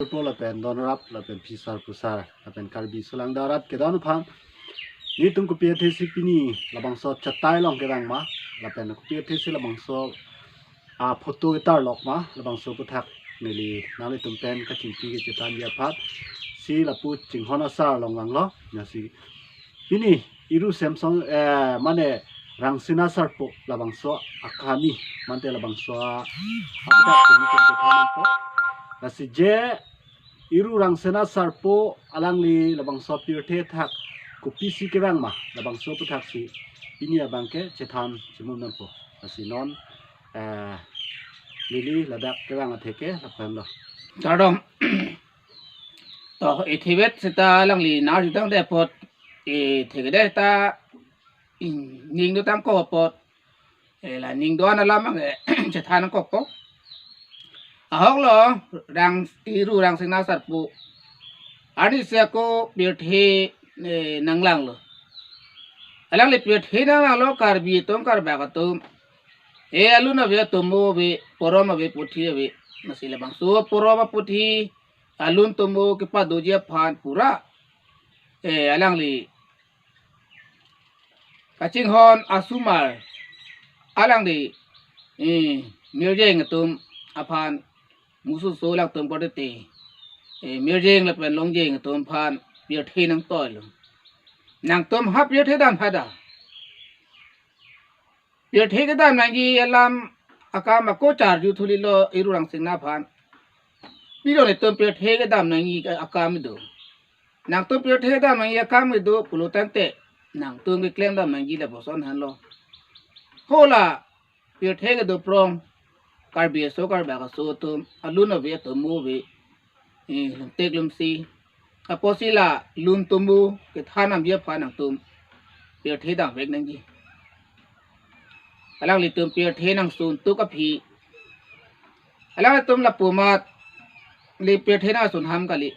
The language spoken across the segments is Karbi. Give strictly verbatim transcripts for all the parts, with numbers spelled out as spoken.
Sarpo lapen donrap lapen phisar pusar lapen Karbi aso alangli arat kedam aphan, nelitum kopi athesi pini labangso chatai along kevang ma, lapen kopi athesi labangso a photo ketar lok ma, labangso aputhak neli nanglitum pen kachingki kachethanji aphan si lapu Chinghon asar along vanglo. Lasi pini Iru Semson, eh, mane Rangsina Sarpo labangso akami, mante labangso a-, aputhak pini nelitum kethan nangpo. Lasi je Iru Rangsina Sarpo alangli labangso pirthe athak kopisi kevang ma, labangso aputhak si pini abangke chethan chimum nangpo. Lasi non, eh, neli ladak kevang atheke lapu-an lo. Kardom. To, ithivet seta alangli nar jutang de apot, itheke de ta, ning do tangkok apot, eh, la ning do-an alam abang, eh, chethan nangkokpo. Ahok lo, Rang, Iru Rangsina Sarpo arnisi ako pirthe, eh, nanglanglo. Alangli pirthe nanglanglo, Karbi atum, Karbak atum, eh, alun ave, atomo ave, porom ave, puthi ave. Lasi labangso porom aputhi, alun atomo kepadoji aphan pura, eh, alangli kachinghon asomar, alangli, eh, Mirjeng atum aphan, mususo alangtum kordete, eh, Mirjeng lapen Longjeng atum aphan pirthe nangtoilo. Nangtum ha pirthe dam hada. Pirthe kedam nangji alam akam ako charju thulilo Iru Rangsina aphan. Pilo nelitum pirthe kedam nangji akam kedo. Nangtum pirthe kedam nangji akam kedo pulo tangte, nangtum keklem dam nangji lapuson henlo. Hala pirthe kedo prong, Karbi aso, Karbak aso atum, alun ave, atomo ave, eh, lungtek lungsi, apotsi la lun atomo kethan damji aphan nangtum pirthe damvek nangji. Alanglitum pirthe nangsun tuk aphi, alanglitum lapu amat le pirthe nangsun ham kali.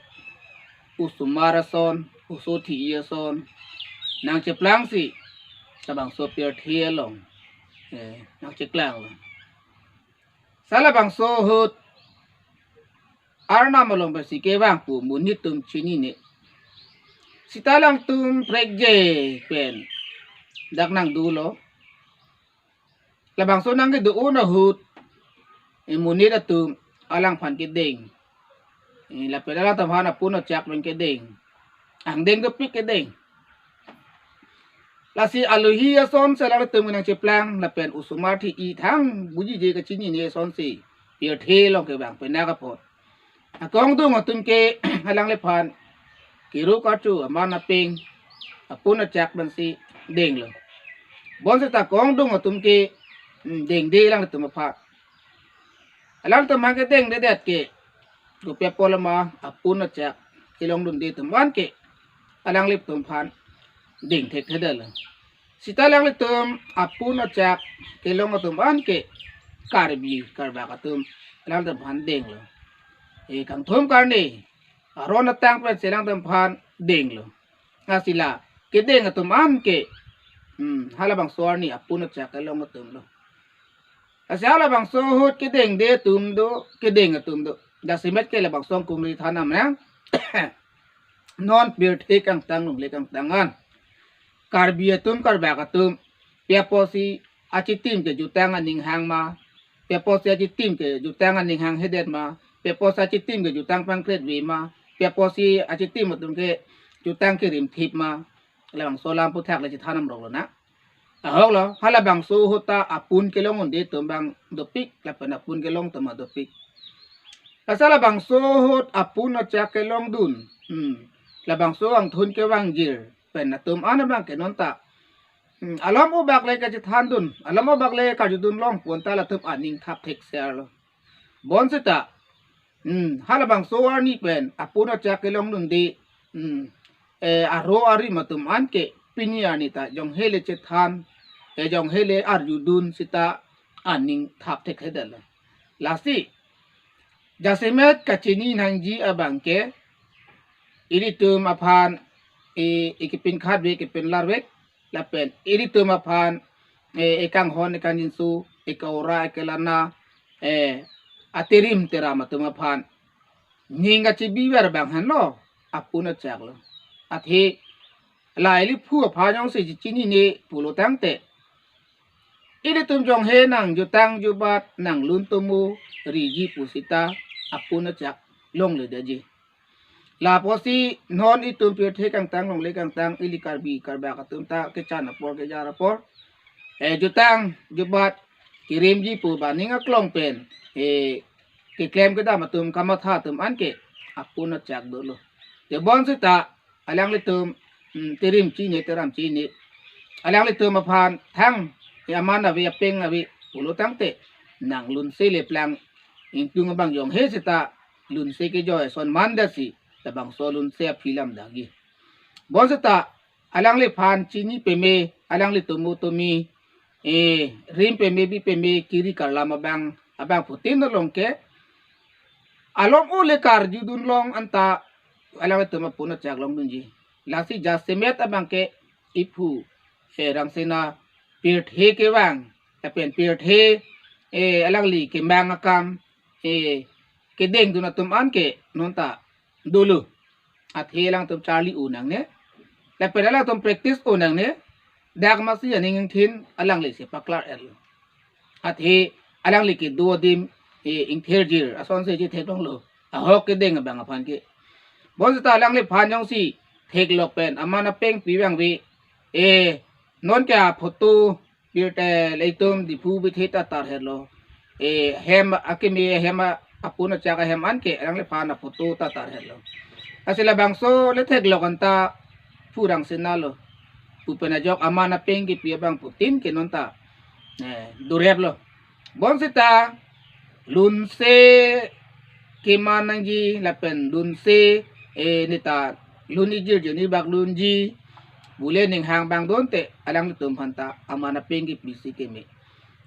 Osomar ason, oso thi-i ason nangcheplangsi labangso pirthe along, eh, nangcheklanglo. Sa labangso ahut Arnam along pensi kevang pu monit atum chinine. Seta alangtum prekje pen dak nangdolo. Labangso nangkedo-un ahut, eh, monit atum alangphan kedeng, eh, lapen alangtum aphan apun achak pen kedeng. Angdeng dopik kedeng. Lasi alohi asonsi alanglitum nangcheplang lapen osomar thi-i thang bujije kachinine asonsi pirthe along kevang penak apot, akongdung atum ke alangliphan kiro karchu aman apeng apun achak pensi denglo. Bonseta akongdung atum ke, mm, dengde alanglitum aphan. Alangtum aphan kedengdedet ke, kopi apot loma, apun achak kelongdunde atum aphan ke alanglitum aphan deng thekthedetlo. Seta alanglitum apun achak kelong atum aphan ke Karbi Karbak atum alanglitum aphan denglo. Eh, kangthum karne aron atang pensi alanglitum aphan denglo. Lasi la kedeng atum aphan ke, hmm, halabangso arni apun achak kelong atumlo. Lasi halabangso ahut kedengde atum do, kedeng atum do. Jasemet ke labangso angkum neli than nang. Non pirthe kangtang, lungle kangtang an, Karbi atum, Karbak atum, pi apotsi achitim ke jutang aning hang ma, pi apotsi achitim ke jutang aning hanghedet ma, pi apotsi achitim ke jutang pangkretve ma, pi apotsi achitim atum ke jutang kerimthip ma, labangso alam aputhak le chethan damroklo na. Ahok lo, halabangso ahut ta apun kelong un'edet atum abang dopik, lapen apun kelong atum dopik. Lasi labangso ahut apun achak kelongdun, hmm, labangso angthun kevangjir pen atum an abang ke non ta, hmm, alam obak le kachethandun, alam obak le karjudun longponta latum aning thap thekserlo. Bonseta, hmm, halabangso arni pen apun achak kelongdunde, hmm, eh, aro arim atum an ke pini arni ta jonghe le chethan, eh, jonghe le arjudun seta aning thap thekthedetlo. Lasi jasemet kachini nangji abang ke, ilitum aphan, eh, ikepinkhadvek, ikepinlarvek, lapen ilitum aphan, eh, ekanghon ekangjinso, eka-ora ekalana, eh, aterim teram atum aphan ning kachebiver abang henlo, apun achak lo. Athe la ili phu aphan jongsi chinine pulo tangte, ilitum jonghe nang jutang jubat, nang lun tomo riji pusita apun achak longledetji. Lapusi non itum pirthe kangtang longle kangtang, ili Karbi Karbak atum ta kechan apor kejar apor, eh, jutang jubat kerimji pu baning aklong pen, eh, keklem kedam atum kamatha atum anke apun achak dolo. Tebon seta alanglitum, mm, terim chini teram chini, alanglitum aphan thang, eh, aman ave apeng ave pulo tangte, nang lunse leplang ingtung abang jonghe seta lunse kejoi ason mandasi labangso lunse aphi lam dagi. Bonseta alangliphan chini peme, alangli tomo tomi, eh, rim peme bi peme kiri karlam abang, abangphutin along ke alom ole karjudun long anta alanglitum apun achak longdunji. Lasi jasemet abang ke iphu, eh, Rangsina pirthe kevang, lapen pirthe, eh, alangli kemang akam, eh, kedengdun atum anke nonta dolo. Athe alangtum charli-o nangne, lapen alangtum practice-o nangne. Dak masi aning ingthin alanglisi paklar-etlo. Athe alangli kedo adim, eh, ingthirjir asonsi chetheklonglo. Ahok kedeng abang aphan ke. Bonseta alangliphan jongsi theklok pen aman apeng pivang ave, eh, nonke aphoto pirthe leitum Diphu bithe ta tarhetlo. Eh, hem akimi hem a-, apun achak ahem anke alangliphan aphoto ta tarhetlo. Lasi labangso le theklok anta phu Rangsina lo. Pu pen ajok aman apeng kepi abangphutin ke nonta, eh, doreplo. Bonseta lunse keman nangji lapen lunse, eh, neta lun ijirjir ni bak lunji bule ninghang abang donte alanglitum aphanta aman apeng kepisi keme.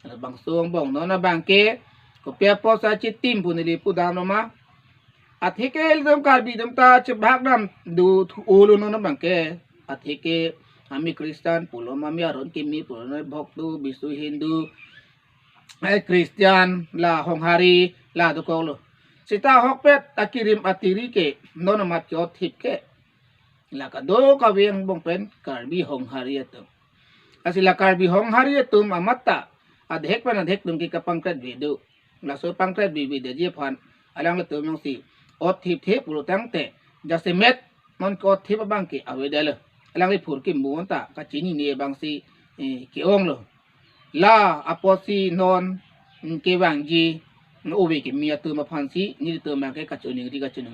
Labangso angbong non abang ke kopi apotsi chitim pu neli pudam lo ma. Atheke ilitum Karbi atum ta chebak dam dothu-olo non abang ke. Atheke ami Christian pulo ma, ami aron kimi pulo, Bhokto, Bisu, Hindu, eh, Christian, la Honghari, la dokoklo. Seta ahokpet akirim atiri ke non amat ke-otthip ke la kadokave angbong pen Karbi Honghari atum. Lasi la Karbi Honghari atum amat ta adhek pen adhek atum ke kapangkret vedo. Laso pangkret vevedetji aphan alanglitum jongsi otthip the pulo tangte, jasemet non ke-otthip abang ke avedetlo. Alangli phurkimo anta kachinine abangsi, eh, ke-onglo. La apotsi non, mm, kevangji, mm, ove kimi atum aphansi nelitum abang ke kachiningri kachiningri.